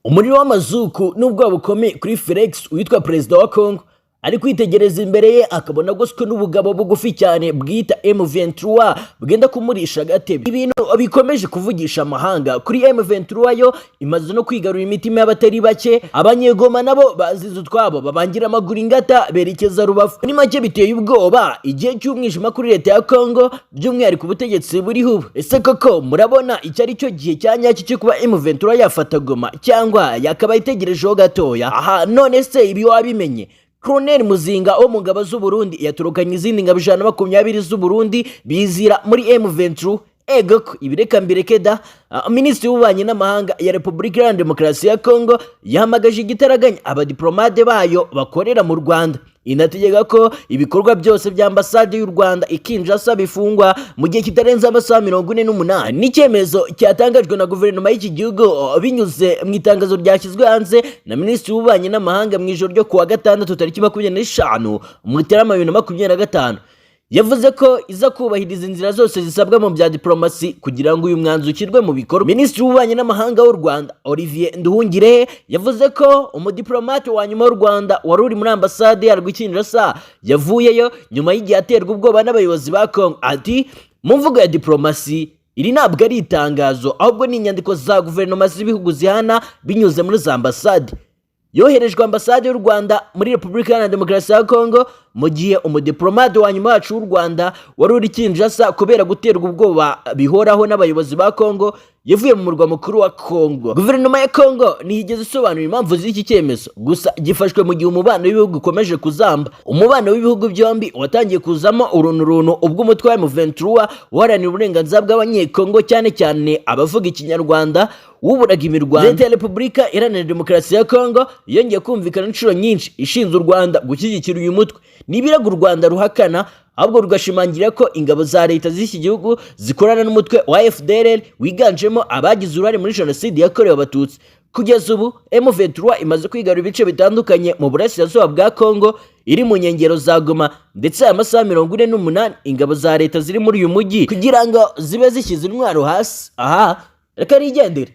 Umuriro w'amazuku n'ubwoba bukomeye kuri Felix witwa perezida wa Congo. Ari kwitegereza imbere ye, akabona agoswe n'ubugabo bugufi cyane bwita M23 bwenda kumurisha agatebe. Ibintu bikomeje kuvugisha amahanga kuri M23, yo imaze no kwigarurira imitima y'abatari bake. Abanyegoma nabo bazize utwabo, babangira amaguru ingata, berekeza Rubavu. Muri make, biteye ubwoba, igihe cy'umwijima kuri leta ya Congo, by'umwihariko ubutegetsi buriho ubu. Ese koko murabona icyo ari cyo gihe cya nyacyo cyo kuba M23 yafata Goma, cyangwa yakaba itegerejeho gatoya? Aha none se ibi wabimenye? Colonel Muzinga wo mu ngabo z'u Burundi yaturukanye izindi ngabo 120 z'u Burundi, bizira muri M23. Ego ko ibireka mbireke da. Minisitiri w'ububanyi n'amahanga ya Repubulika Iharanira Demokarasi ya Congo yahamagaje igitaraganya abadiplomate bayo bakorera mu Rwanda, inategeka ko ibikorwa byose bya ambasade y'u Rwanda i Kinshasa bifungwa mu gihe kitarenze amasaha 48. N'icyemezo cyatangajwe na guverinoma y'iki gihugu binyuze mu itangazo ryashyizwe hanze na minisitiri w'ububanyi n'amahanga mu ijoro ryo kuwa gatandatu, tariki 25 Mutarama 2025. Yavuze ko iza kubahiriza inzira zose zisabwa mu bya diplomasi kugira ngo uyu mwanzuro ushyirwe mu bikorwa. Minisitiri w'ububanyi n'amahanga w'u Rwanda, Olivier Nduhungirehe, yavuze ko umudiplomate wa nyuma w'u Rwanda wari uri muri ambasade yarwo i Kinshasa yavuyeyo nyuma y'igihe aterwa ubwoba n'abayobozi ba Congo. Ati: "Mu mvugo ya diplomasi, iri ntabwo ari itangazo, ahubwo ni inyandiko za guverinoma z'ibihugu zihana binyuze muri za ambasade. Yoherejwe ambasade y'u Rwanda muri Repubulika Iharanira Demokarasi ya Kongo mu gihe umudiplomate wa nyuma wacu w'u Rwanda wari uri Kinshasa, kubera guterwa ubwoba bihoraho n'abayobozi ba Kongo, yavuye mu murwa mukuru wa Kongo." Guverinoma ya Kongo ntiyigeze isobanura impamvu z'iki cyemezo, gusa gifashwe mu gihe umubano w'ibihugu ukomeje kuzamba. Umubano w'ibihugu byombi watangiye kuzamo urunturuntu ubwo umutwe wa M23 uharanira uburenganzira bw'Abanyekongo, cyane cyane abavuga Ikinyarwanda, wuburaga imirwano. Leta ya Repubulika Iharanira Demokarasi ya Kongo yongeye kumvikana inshuro nyinshi ishinja u Rwanda gushyigikira uyu mutwe. Ni ibirego u Rwanda ruhakana, ahubwo rugashimangira ko ingabo za leta z'iki gihugu zikorana n'umutwe wa FDLR wiganjemo abagize uruhare muri jenoside yakorewe Abatutsi. Kugeza ubu M23 imaze kwigarura ibice bitandukanye mu burasirazuba bwa Congo, iri mu nkengero za Goma, ndetse aya masaha 48 ingabo za leta ziri muri uyu mujyi kugira ngo zibe zishyize intwaro hasi. Aha reka nigendere.